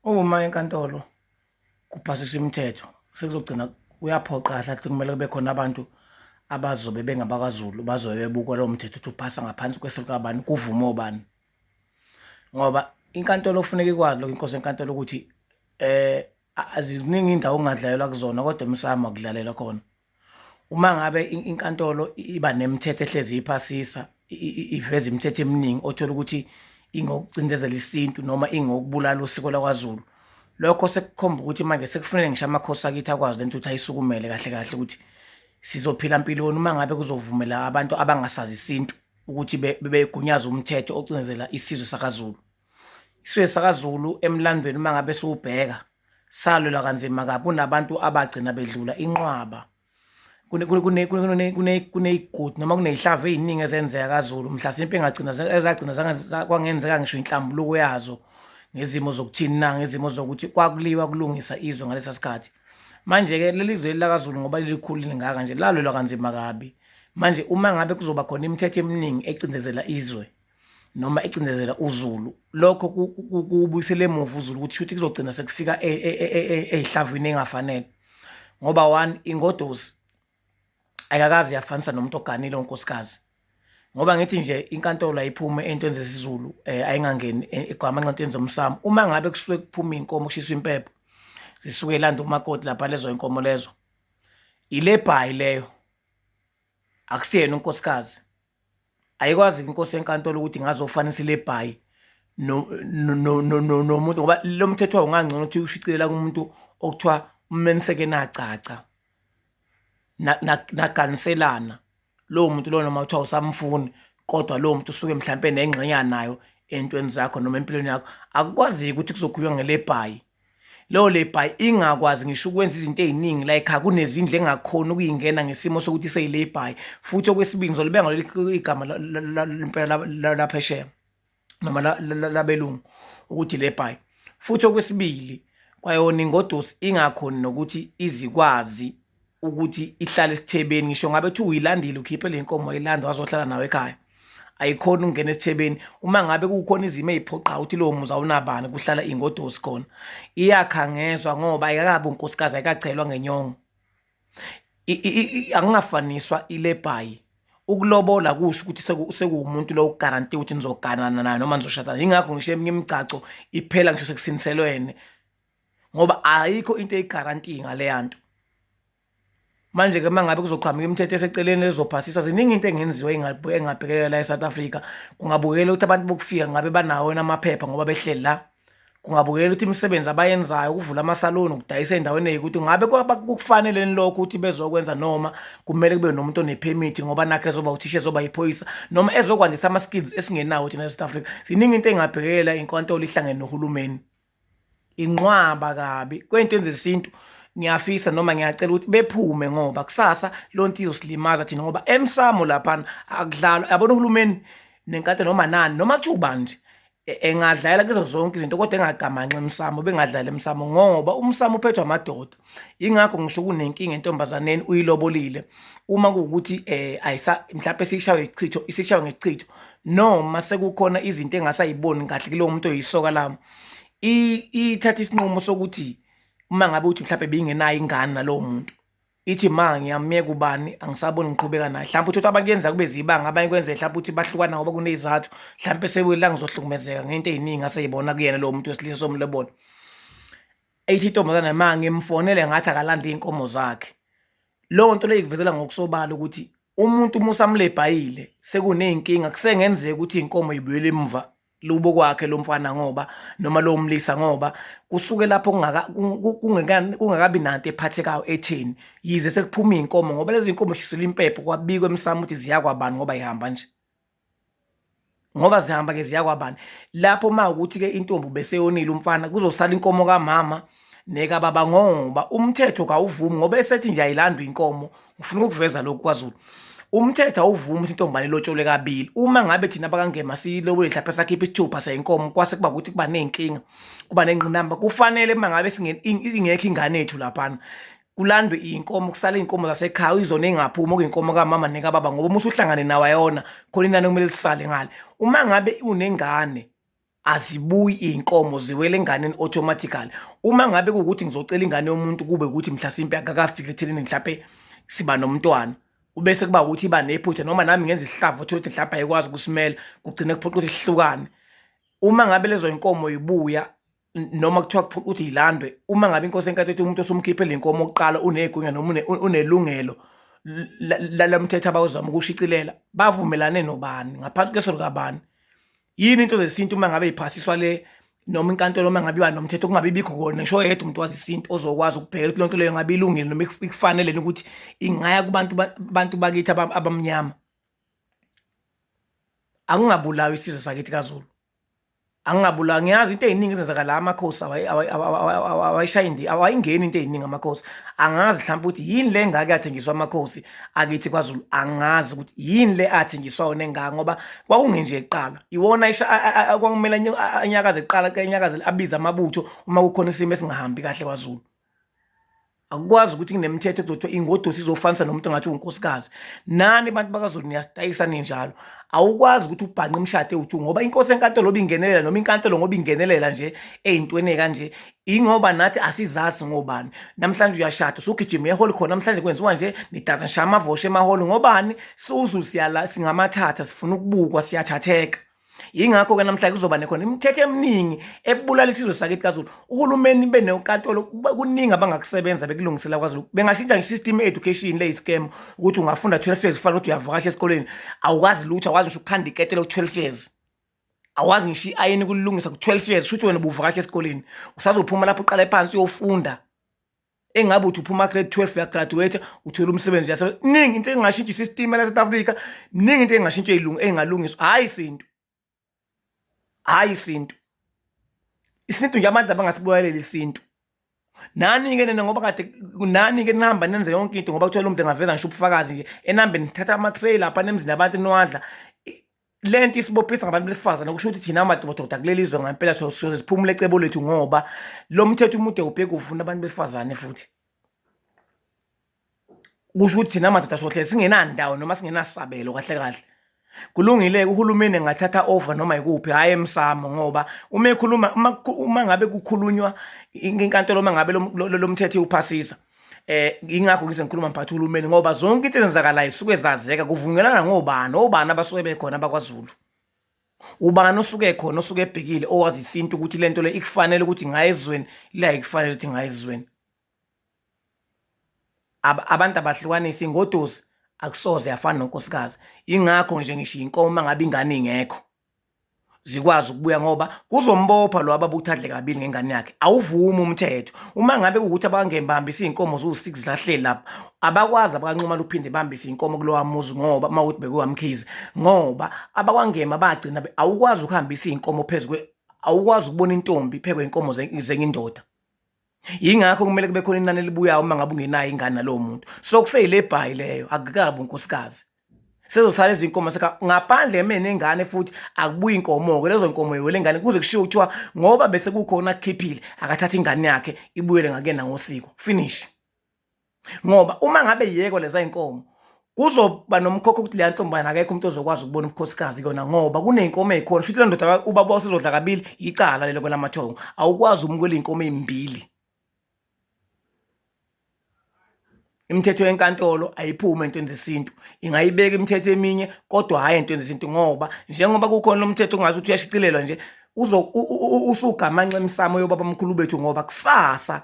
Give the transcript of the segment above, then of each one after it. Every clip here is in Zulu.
Uma enkantolo kuphasiswa imithetho sekuzogcina kuyaphoqa kahle kahle kumele kube khona abantu abazobe bengabakwaZulu bazobe bebuka lowo mthetho ukuthi uphasa ngaphansi kweso likabani kuvume obani. Ngoba inkantolo kufuneka ikwazi lokho inkosi yenkantolo ukuthi ziningi iy'ndawo okungadlalelwa kuzona kodwa emsamo akudlalelwa khona. Uma ngabe inkantolo iba nemithetho ehlezi iphasisa iveza imithetho eminingi othola ukuthi ingokucindezela isintu noma ingokubulala usiko lakwaZulu. Lokho sekukhomba ukuthi manje sekufanele ngisho amakhosi akithi akwazi lento ukuthi ayisukumele kahle kahle ukuthi sizophila mpiloni uma ngabe kuzovumela abantu abangasazi isintu ukuthi begunyaze umthetho ocindezela isizwe sakaZulu. Isizwe sakaZulu emlandweni uma ngabe siwubheka salwelwa kanzima kabi kunabantu abagcina bedlula inqwaba kuney'godi noma kuney'hlavu ey'ningi ezenzeka kaZulu mhlasimpe engagcina ezagcina kwangenzeka ngisho inhlambuluko yazo ngezimo zokuthini na ngezimo zokuthi kwakuliwa kulungisa izwe ngalesa sikhathi. Manje-ke leli zwe lakaZulu ngoba lilikhulu lingaka nje lalwelwa kanzima kabi. Manje uma ngabe kuzoba khona imithetho eminingi ecindezela izwe noma ecindezela uZulu lokho kubuyisela emuva uZulu ukuthi shuthi kuzogcina sekufika ey'hlavini engafanele ngoba one ingodusi ayikakaze yafaniswa nomuntu oganile unkosikazi ngoba ngithi nje inkantolo ayiphume entweni zesiZulu ayingangeni egwamanxa entweni zomsamo uma ngabe kusuke kuphuma iy'nkomo kushiswa impepho zisuke elanda umakoti lapha lezo y'nkomo lezo ilebhayi leyo akusiyena unkosikazi ayikwazi inkosi yenkantolo ukuthi ngazofanisa ilebhayi nomuntu ngoba lo mthetho wawo ungangcono ukuthi ushicilela kumuntu okuthiwa umeniseke nacaca naganiselana lowo muntu lowo noma kuthiwa usamfuni kodwa lowo muntu usuke mhlampe nengxenye nayo entweni zakho noma empilweni yakho akukwazeki ukuthi kuzokhulunywa ngelebhayi leyo lebhayi ingakwazi ngisho ukwenza izinto ey'ningi la ekhaya kunezindlu engakhoni ukuyingena ngesimo sokuthi seyilebhayi futhi okwesibili ngizolibeka ngaleli igama lempela laphesheya noma labelungu ukuthi lebhayi futhi okwesibili kwayona ingodusi ingakhoni nokuthi izikwazi ukuthi ihlale esithebeni ngisho ngabe kuthiwa uyilandile ukhiphe le nkomo wayilanda wazohlala nawe ekhaya ayikhoni ukungena esithebeni uma ngabe kukhona izimo ey'phoqayo ukuthi lowo muzi awunabani kuhlala ingodosi khona iyakhangezwa ngoba ayikakabi unkosikazi ayikachelwa ngenyongo angingafaniswa ilebhayi ukulobola kusho ukuthi sekuwumuntu lo uguarantee ukuthi nizoganana naye noma nizoshadana yingakho ngisho eminye imigcaco iphela ngisho sekusiniselwene ngoba ayikho into eyigarantii ngaleya nto manje-ke uma ngabe kuzoqhamuka imithetho eseceleni ezophasiswa ziningi into engenziwa engabhekelela la e-South Africa kungabukela ukuthi abantu bokufika ngabe banawo amaphepha ngoba behleli la kungabukela ukuthi imisebenzi abayenzayo ukuvula amasaloni ukudayisa ey'ndaweni ey'kuthi ngabe kufaneleni lokho ukuthi bezokwenza noma kumele kube nomuntu onephemithi ngoba nakho ezoba uthisha ezoba yiphoyisa noma ezokwandisa ama-skills esingenawo thina e-South Africa ziningi into engabhekelela inkantolo ihlangene nohulumeni inqwaba kabi kwey'ntweni zesintu ngiyafisa noma ngiyacela ukuthi bephume ngoba kusasa lonto izosilimaza thina ngoba emsamo laphana akudlalwa yabona uhulumeni nenkantolo noma nani noma kuthiwa ubani nje engadlalela kuzo zonke izinto kodwa engagamanxi emsamo bengadlali emsamo ngoba umsamo uphethwe amadoda ingakho ngisho kunenkinga entombazaneni uyilobolile uma kuwukuthi ayisa mhlawumbe sishawe isichitho isishawe ngesichitho noma sekukhona izinto engasayiboni kahle kulowo muntu oyisoka lami ithatha isinqumo sokuthi uma ngabe uthi mhlawumbe beyingenayo ingane nalowo muntu ithi ma ngiyamyeka ubani angisaboni ngiqhubeka naye mhlawumbe uthi abanye kuyenza kube zibanga abanye kwenze mhlawumbe ukuthi bahlukana ngoba kunezizathu mhlawumbe sebuyela ngizohlukumezeka ngento ey'ningi aseyibona kuyena lowo muntu wesilisa somlobola ethi intombazane ma ngimfonele ngathi akalande iy'nkomo zakhe leyo nto leyo ikuvezela ngokusobala ukuthi umuntu uma usamlebhayile sekuney'nkinga kusengenzeka ukuthi iy'nkomo y'buyele emuva lubo kwakhe lo mfana ngoba noma lo mlisa ngoba kusuke lapho kungakabi nanto ephathekayo etheni yize sekuphuma iy'nkomo ngoba lezi nkomo shisela impepho kwabikwa emsamo ukuthi ziyakwabani ngoba ihamba nje ngoba zihamba ke ziyakwabani lapho uma ukuthi ke intombi beseyonile umfana kuzosala inkomo kamama nekababa ngoba umthetho kawuvumi ngoba esethi nje ayilandwa inkomo ngifuna ukuveza lokhu kwaZulu umthetho awuvumi ukuthi intombane ilotsholwe kabili uma ngabe thina bakangema silobole mhlawumbe sakhipha isithupha seyinkomo kwase kuba ukuthi kuba ney'nkinga kuba nengqinamba kufanele uma ngabe ingekho ingane yethu laphana kulandwe iy'nkomo kusale iy'nkomo zasekhaya izona ey'ngaphumi okuyinkomo kamama nekababa ngoba uma usuhlangane nawo ayona khona inani okumele lisale ngale uma ngabe unengane. Azibuyi iy'nkomo, ziwela enganeni automatically. Uma ngabe kuwukuthi ngizocela ingane yomuntu kube ukuthi mhlasimpe akakafiki ekuthenini mhlampe siba nomntwana, ubese kuba ukuthi iba nephutha noma nami ngenza isihlava uthole ukuthi mhlampe ayikwazi ukusimela, kugcine kuphoqa ukuthi sihlukane. Uma ngabe lezo y'nkomo y'buya noma kuthiwa kuphoqa ukuthi yilandwe, uma ngabe inkosi enkantolo ithi umuntu osumkhiphele inkomo okokuqala unegunya noma unelungelo lalo mthetho abawuzama ukushicilela, bavumelane nobani ngaphansi kweso likabani? Yini into zesintu uma ngabe iphasiswa le noma inkantolo uma ngabe iba nomthetho kungabi bikho kona ngisho oyedwa umuntu wazi isintu ozokwazi ukubheka ukuthi lonto leyo ngabe ilungile noma ikufanele ukuthi ingaya kubantu bantu bakithi abamnyama. Akungabulawa isizwe sakithi kaZulu. Angingabulawa, ngiyazi into ey'ningi ezenzakala la, amakhosi awayishayi, awayingeni into ey'ningi amakhosi. Angazi mhlawumpe ukuthi yini le engaka yathengiswa amakhosi akithi kwaZulu, angazi ukuthi yini le athengiswa wona engaka ngoba kwakungenje kuqala. Iwona kwakumele anyakaze kuqala, anyakaze abize amabutho uma kukhona isimo esingahambi kahle kwaZulu. Akukwazi ukuthi kunemithetho ekuzothiwa ingoduso izofanisa nomuntu engathi unkosikazi. Nani bantu bakaZulu niyasitayisa ninjalo. Awukwazi ukuthi ubhanqe imishado ewu-two ngoba inkosi enkantolo obingenelela noma inkantolo ngoba ingenelela nje ey'ntweni ey'kanje ingoba nathi asizazi ngobani. Namhlanje uyashada usugijima uya ehholo khona namhlanje kwenziwa nje nidansa nishaya amavosho emahholo ngobani? SiwuZulu siyala singamathatha sifuna ukubukwa siyathatheka. Yingakho-ke namhlanje kuzoba nekhona imithetho eminingi ebulala isizwe sakithi kaZulu. Uhulumeni benenkantolo kuningi abangakusebenza bekulungisela kwaZulu. Bengashintsha nge-system education le scam ukuthi ungafunda 12 years kufanele ukuthi uyavakasha esikoleni, awukwazi lutho, awukwazi ngisho ukukhanda iketela ku-12 years. Awazi ngisho i-ayini ukulungisa ku-12 years, shuthi wena ubuvakasha esikoleni. Usazophuma lapho uqale phansi uyofunda. Engabe uthi uphuma grade 12 uyagraduate uthola umsebenzi uyasebenza. Ningi into engashintsha i-system la South Africa, ningi into engashintsha engalungiswa. Hhayi isintu, hhayi isintu. Isintu nje abantu abangasibuyeleli isintu. Nani-ke nina ngoba kade nani-ke nihamba nenze yonke into ngoba kuthiwa lo muntu engaveza ngisho ubufakazi nje enihambe nithatha ama-tray lapha nemzini yabantu niwadla. Le nto isibophisa ngabantu besifazane kusho ukuthi thina madoda kuleli zwe ngampela siyoze siphumule ecebo lethu ngoba lo mthetho umude ubheke ufuna abantu besifazane futhi. Kusho ukuthi thina madoda sohlezi singenandawo noma singenasabelo kahle kahle. Kulungile-ke uhulumeni engathatha over noma ikuphi, hhayi emsamo ngoba uma ekhuluma uma ngabe kukhulunywa inkantolo uma ngabe lo mthetho iwuphasisa ingakho ngize ngikhuluma mphathi uhulumeni ngoba zonke into ezenzakalayo suke zazeka kuvunyelana ngobani, obani abasuke bekhona bakwaZulu. Ubani osuke ekhona osuke ebhekile owazi isintu ukuthi le nto le ikufanele ukuthi ingaya ezweni le ayikufanele ukuthi ingaya ezweni. Abantu abahlukanisi ingoduso akusoze yafana nonkosikazi. Ingakho nje ngisho inkomo uma ngabe ingane ingekho zikwazi ukubuya ngoba kuzombopha lo ababa ukuthi adle kabili ngengane yakhe. Awuvumi umthetho. Uma ngabe kuwukuthi abangembambisi iy'nkomo ziwu-6 zahleli lapha, abakwazi abakanxumalo ukuphinde bambise iy'nkomo kulowa muzi ngoba uma kuwukuthi bekuwamkhize ngoba abakwangema bagcina awukwazi ukuhambisa iy'nkomo phezu awukwazi ukubona intombi phezu kwey'nkomo zenye indoda. Yingakho kumele kube khona inani elibuyayo uma ngabe ungenayo ingane nalowo muntu. So kuseyile bhayi leyo, akukabi unkosikazi. Sezosala izinkomo seka ngaphandle mina nengane futhi akubuyi inkomo-ke lezo nkomo yiwele ingane kuze kushiwo kuthiwa ngoba bese kukhona akukhiphile akathathe ingane yakhe ibuyele ngakuyena ngosiko. Finish. Ngoba uma ngabe yeko leza inkomo kuzoba nomkhokho ukuthi leya ntombazane akekho umuntu ozokwazi ukubona ubukhosikazi kuyona ngoba kuney'nkomo ey'khona shuthi le ndoda ubaba usezodla kabili icala lelo kwelamathongo awukwazi umukela iy'nkomo ey'mbili. Imithetho yenkantolo ayiphume entweni zesintu, ingayibeka imithetho eminye kodwa hhayi entweni zesintu ngoba njengoba kukhona lo mthetho ongathi ukuthi uyashicilelwa nje usugamanxa emsamo yobabamkhulu bethu ngoba kusasa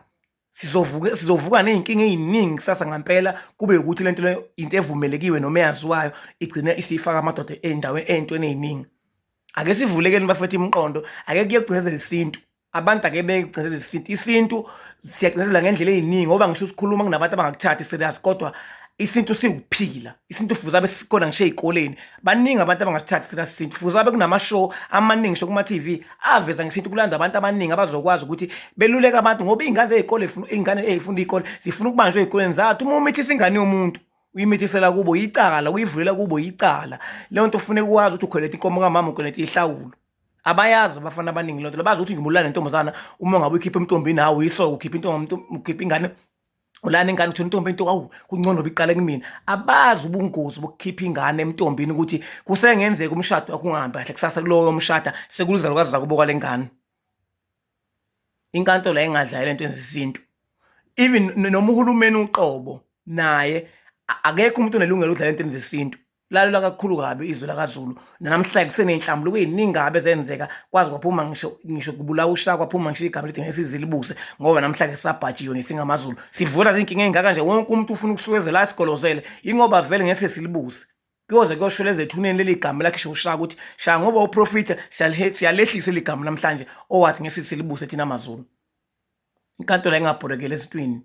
sizovuka sizovuka ney'nkinga ey'ningi kusasa ngampela kube ukuthi le nto leyo into evumelekiwe noma eyaziwayo igcine isifaka amadoda ey'ndaweni ey'ntweni ey'ningi. Ake sivulekeni bafethu imiqondo, ake kuyogcinezela isintu. Abantu ake bekugcinezela isintu. Isintu siyagcinezela ngendlela ey'ningi ngoba ngisho usikhuluma kunabantu abangakuthathi serious kodwa isintu siwukuphila. Isintu fuze abe sikhona ngisho ey'koleni. Baningi abantu abangasithathi serious isintu. Fuze abe kunama-show amaningi ngisho kuma-TV aveza ngesintu kulanda abantu abaningi abazokwazi ukuthi beluleke abantu ngoba iy'ngane zey'kole iy'ngane ey'funda iy'kole zifuna ukubanjwa ey'koleni zathi uma umithisa ingane yomuntu uyimithisela kubo yicala, uyivulela kubo yicala. Leyo nto kufuneka uwazi ukuthi ukhweleta inkomo kamama ukhweleta ihlawulo. Abayazi abafana abaningi leyo nto, bazi ukuthi ngibulala nentombazana uma ngabe uyikhipha emntombini hawu uyisoka ukhipha intombi ukhipha ingane. Ulana ingane uthi intombi into awu kungcono biqale kumina. Abazi ubungozi bokukhipha ingane emntombini ukuthi kusengenzeka umshado wakho ungahambi kahle kusasa kulowo mshada sekulizalukwazi zakubo kwale ngane. Inkantolo ayingadlali lento yesintu. Even noma uhulumeni uqobo naye akekho umuntu onelungelo lokudlala entweni zesintu. Lalelwa kakhulu kabi izwi lakaZulu. Namhlanje kuseney'nhlambuluko ey'ningi kabi ezenzeka kwaze kwaphuma ngisho ngisho kubulawa uShaka kwaphuma ngisho igama elithi ngeke size libuse ngoba namhlanje sisabhajiwe nesingamaZulu. Sivula izinkinga ey'ngaka nje wonke umuntu ufuna ukusukezela asigolozele ingoba vele ngeke silibuse. Kuyoze kuyoshweleza ethuneni leli gama lakhishwa uShaka ukuthi Shaka ngoba uprofitha siyalehlisa leli gama namhlanje owathi ngeke silibuse thina maZulu. Inkantolo ayingabholekeli esintwini.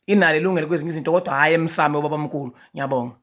Inalo ilungelo kwezinye izinto kodwa hhayi emsamo wobabamkhulu. Ngiyabonga.